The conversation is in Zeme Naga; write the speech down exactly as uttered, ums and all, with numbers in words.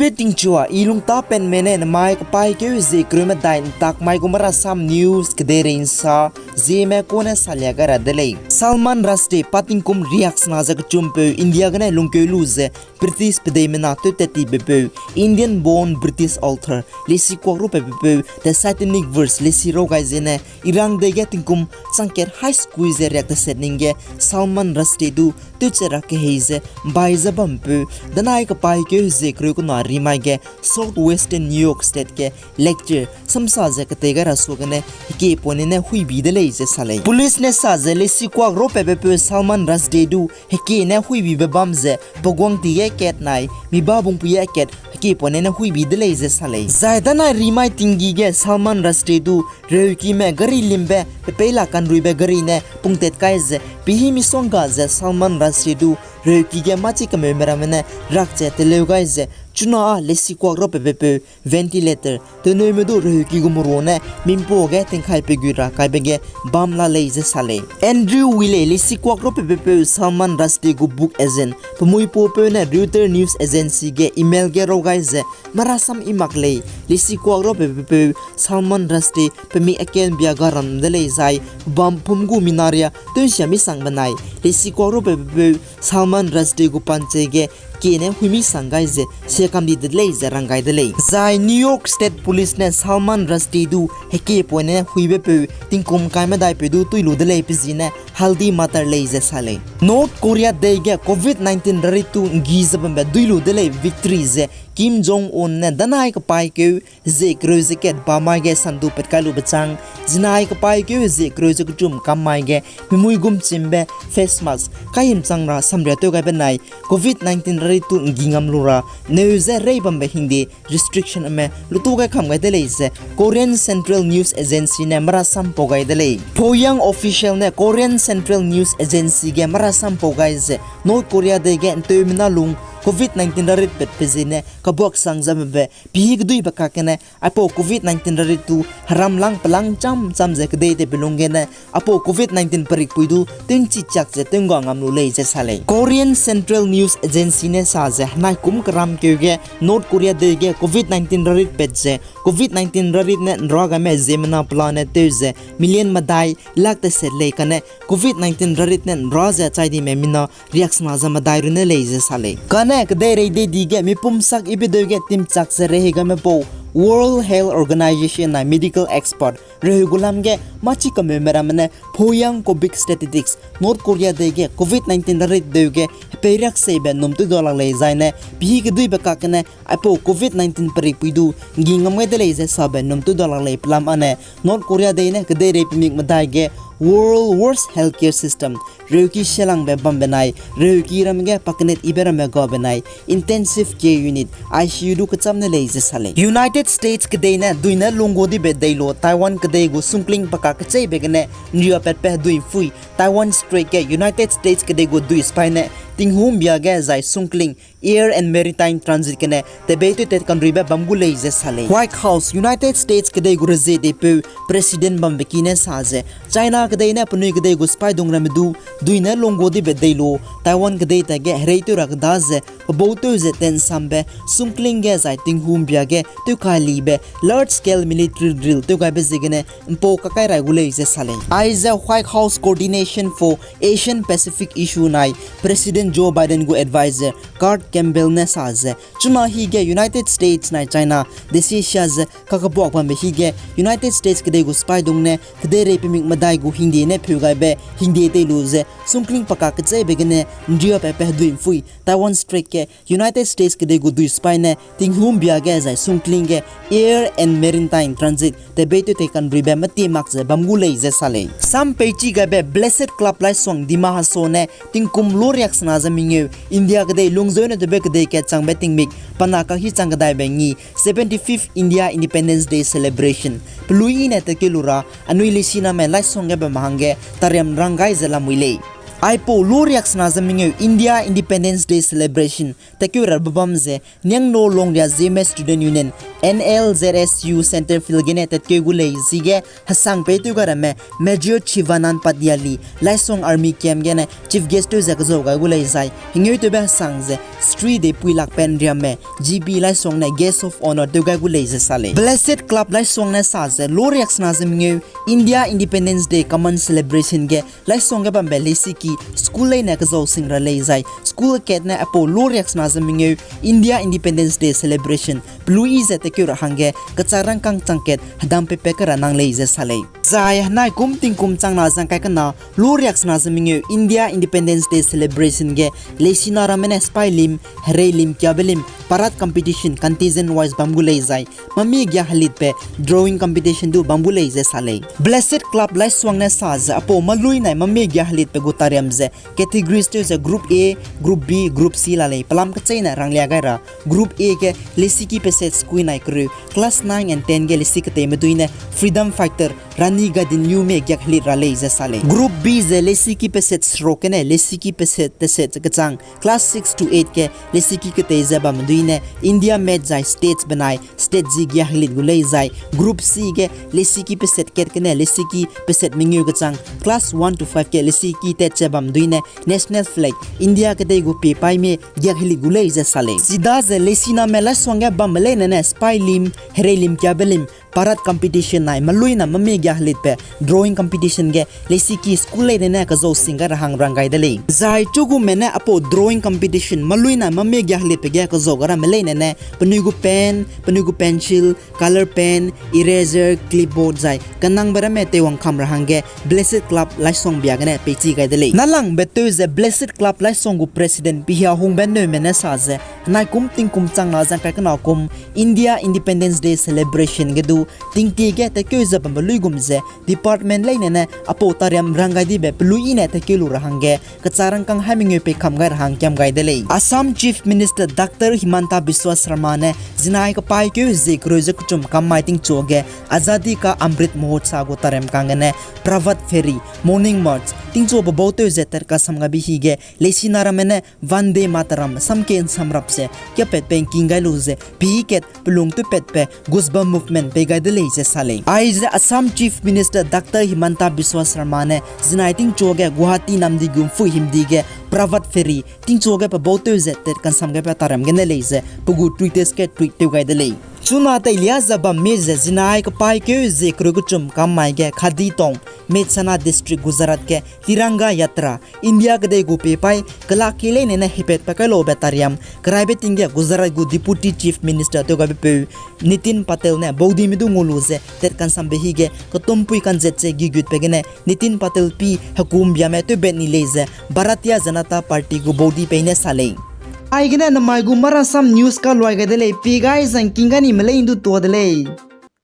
Pe tingchua, i lungtapenme ne nemai kapaîkeu hezie kereu medai ntak mai gu Marasam News kedeirei nsa, zieme kune salia gai ra de lei. Salman Rushdie pa tingkum riaksena ze kechumpeu India gene lungkeu lu ze British pedeimena tewtat tibepeu, Indian born British author, lesikuak raw pepepeu, The Satanic Verse lesi raw gai zene, Iran dei ge tingkum changkat hai sekui ze riak teset ning ge Salman Rushdie du tewche ra kehei ze bai ze bampeu, danai kapaîkeu hezie kereu kena rimai ge Southwestern New York State ge lecture samsa ze ketei gai ra suagene hekie poine ne huibi de lei ze sa lei. Police ne sa ze lesikuak raw pepepeu Salman Rushdie du hekie ne huibibe bam ze pe guangti ge kat nai mi ba bungpui ge kat hekie poine ne huibi de lei ze sa lei. Zai danai rimai tinggi ge Salman Rushdie du reukime gari limbe pe peila kanruibe gari ne pungtat kai ze pehî misongga ze Salman Rushdie du reuki ge machi kameume ramme ne rak ze teleu gai ze chuna â lesikuak raw pepepeu ventilator teneume du reuki gu meru ne mimpuâ ge tingkhai pegui ra kaibe ge bam la lei ze sa lei. Andrew Wylie lesikuak raw pepepeu Salman Rushdie gu book agent, pe muipuapeu ne Reuters News Agency ge email ge raw gai ze, Marasam i mak lei, lesikuak raw pepepeu Salman Rushdie pe mik akenbia ga ram de lei zai, pe bam pum gu minaria teunsia misang benai, lesikuak raw pepepeu Salman Rushdie gu panche ge kie ne huimi sang gai ze siakam di de lei ze rang gai de lei. Zai New York State Police ne Salman Rushdie du hekie poine huibepeu tingkum kai medaipeu du tui lu de lei pe zi ne Hadi Matar lei ze sa lei. North Korea dei ge Covid nineteen rarit tu nggi ze bambe dui lu de lei victory ze Kim Jong Un ne danai kapaîkeu hezie kereu ze kat ba mai ge sandu pat kai lube chang, zinai kapaîkeu hezie kereu ze kechum kam mai ge mimui gum chimbe face mask kaihimchang ra samria tew gai benai Covid nineteen rarit tu nggi ngam lu ra neu ze rei bambe hingde restriction ame lutu gai kam gai de lei ze Korean Central News Agency ne marasam pau gai de lei. Pyongyang official ne Korean Central News Agency ge marasam pau gai ze North Korea dei ge nteumena lung Covid nineteen rarit pat pe ziene kabuak sang ze bambe pehî keduibe kakgene aipau Covid nineteen rarit tu heram lang pelang cham cham ze kedei tewbe lung gene aipau Covid nineteen perikpui du tew nchi chak ze tew ngga ngam lu lei ze sa lei. Korean Central News Agency ne sa ze henai kum keram keu ge North Korea dei ge Covid nineteen rarit pat ze Covid nineteen rarit ne nra gaime ziemmena pelane tew ze million medai lak teset lei kane Covid nineteen rarit ne nra ze chai dime mina riaksena ze medai runne lei ze sa lei. Kane kedeirei dei di ge mipum sak ibe deu ge timchak ze rehei gaime pau World Health Organization nai medical expert rehei gu lam ge machi kameume ramme ne Pyongyang Covid Statistics, North Korea dei ge Covid nineteen rarit deu ge hepei riakseibe num tew da lak lei zaine pehî keduibe kakgene aipau Covid nineteen perikpui du nggi ngam gai de lei ze sabe num tew da lak lei pelam ane North Korea dei ne kedeirei pemik medai ge World Worst Healthcare System, reuki sialangbe bambe nai, reuki ram ge pakenet ibe ramme gabe nai, Intensive Care Unit, I C U du kecham ne lei ze sa lei. United States kedei ne duine lunggu dibe dei lu Taiwan kedei gu sungkling paka kecheibe gene nriapatbe hedui mpui, Taiwan Strait ge United States kedei gu dui sipai ne tinghumbia ge zai sungkling, Air and Maritime Transit gene tebei tewtat kanruibe bam gu lei ze sa lei. White House, United States kedei gu reziedeipeu President bambe ki ne sa ze, China kedei ne penui kedei gu sipai dung ramme du duine lunggu dibe dei lu Taiwan kedei ta ge hereitew ra keda ze pebau tew ze tensambe sungkling ge zai tinghumbia ge tewkai libe large scale military drill tewgaibe ziegene mpau kakai rai gu lei ze sa lei. Aize White House Coordination for Asian Pacific Issue nai President Joe Biden gu adviser Kurt Campbell ne sa ze, chuna hi ge United States nai China desisia ze kakebuak bambe hi ge United States kedei gu sipai dung ne kedeirei pemik medai gu hingde ne pheu gaibe hingde tei lu ze sungkling paka kecheibe gene nriapatbe hedui mpui Taiwan Strait ge United States kedei gu dui sipai ne tinghumbia ge zai sungkling ge Air and Maritime Transit tebei tewtat kanruibe meti mak ze bam gu lei ze sa lei. Sam peichi gaibe Blessed Club Laisong Dima Hasao ne tingkum lu riaksena ze mengeu India kedei lungzeu ne tewbe kedei kat changbe tingmik pana kahi chang kedaibe ngi seventy-fifth India Independence Day Celebration pelui i ne tekeu lu ra anui lesiname laisong gebe mahangge tariam rang gai ze lamui lei. Aipau lu riaksena ze mengeu India Independence Day Celebration tatkeu rabe bam ze Nianglo Longria Zeme Student Union, N L Z S U Centre Field gene tatkeu gu lei. Zige hesang pei tew gai ramme Major Chivanand Padyali, Laisong Army Camp gene Chief Guest tew ze kezau gai gu lei zai hengeu tewbe hesang ze Shri Depuilakpe Nriame, G B Laisong ne Guest of Honour tew gai gu lei ze sa lei. Blessed Club Laisong ne sa ze lu riaksena ze mengeu India Independence Day Common Celebration ge Laisong ge bambe lesiki school leine kezau sing ra lei zai school kat ne aipau lu riaksena ze mengeu India Independence Day Celebration pelu yi ze tatkeu ra hangge kechak rangkâng chang kat hedam pepe kai ra nang lei ze sa lei. Zai henai kum tingkum changna zangkai kena lu riaksena ze mengeu India Independence Day Celebration ge lesina ramme ne sipai lim, herei lim, kiabe lim, parade competition contingent wise bam gu lei zai mamie gia helitbe drawing competition du bam gu lei ze sa lei. Blessed Club Laisong ne sa ze aipau malui nai mamie gia helitbe gu tariam ze categories tew ze Group A, Group B, Group C la lei. Pelam kecheîne ranglia gai ra Group A ge lesiki peset sekui nai kereu, class nine and ten ge lesi keteime dui ne freedom fighter Rani Gaidinliu mie giak helit ra lei ze sa lei. Group B ze lesiki peset seruk gene lesiki peset teset kechang, class six to eight ge lesiki ketei ze bamme dui ne India map zai states benai state zi giak helit gu lei zai Group C ge lesiki peset kat gene lesiki peset mengeu kechang, class one to five ge lesiki tat ze bamme dui ne national flag India kedei gu pie paî mie giak helit gu lei ze sa lei. Chidaze lesiname Laisong ge bamme leine ne sipai lim, herei lim, kiabe lim, parade competition nai malui na mamie gia helitbe drawing competition ge lesiki school leine ne kezau sing gai ra hang rang gai de lei. Zai chugume ne aipau drawing competition malui na mamie gia helitbe ge kezau gai ramme leine ne penui gu pen, penui gu pencil, color pen, eraser, clipboard zai kenangbe ramme teiwang kam ra hangge Blessed Club Laisong bia gene peichi gai de lei. Nalangbe tew ze Blessed Club Laisong gu president Pihiahungbe Neume ne sa ze henai kum tingkum changna zangkai kena kum India Independence Day Celebration ge du tingtie ge tatkeu ze bambe luigum ze department leine ne aipau tariam rang gai dibe pelu yi ne tatkeu lu ra hangge kechak rangkâng hai mengeu pei kam gai ra hang kiam gai de lei. Assam Chief Minister Doctor Himanta Biswa Sarma ne zinai kepaîkeu zie kereu ze kechum kam mai tingchu ge Azadi Ka Amrit Mahotsav gu tariam kang gene Prabhat Pheri, Morning March, tingchu pe bau tew ze tat kasam gabe hi ge lesina ramme ne Vande Mataram samke nsamrap ze kiapatbe ngking gai lu ze pî kat pelung tewpatbe goosebump movement pei gai de lei ze sa lei. Aize Assam Chief Minister Doctor Himanta Biswa Sarma ne zinai tingchu ge Guwahati namdi gu mpui himdi ge Prabhat Pheri tingchu ge pe bau tew ze tat kansam ge pe tariam gene lei ze pe gu Twitter ge tweet tew gai de lei. Chuna teilia ze bam mi ze zinai kepaîkeu zie kereu kechum kam mai ge Khadi Town, Mehsana District, Gujarat ge Tiranga Yatra, India kedei gu pie paî kelak ki leine ne hepatbe kai laube tariam keraibe ting ge Gujarat gu Deputy Chief Minister tewgaibe peu Nitin Patel ne baudime du ngau lu ze tat kansambe hi ge ketumpui kanzet ze gigutbe gene Nitin Patel pi hekum biame tewbat ni lei ze Bharatiya Janata Party gu baudi peine sa lei. Aigene namai gu Marasam News kaluai gai de lei, pi gai zangking ga ni melei ndu tua de lei.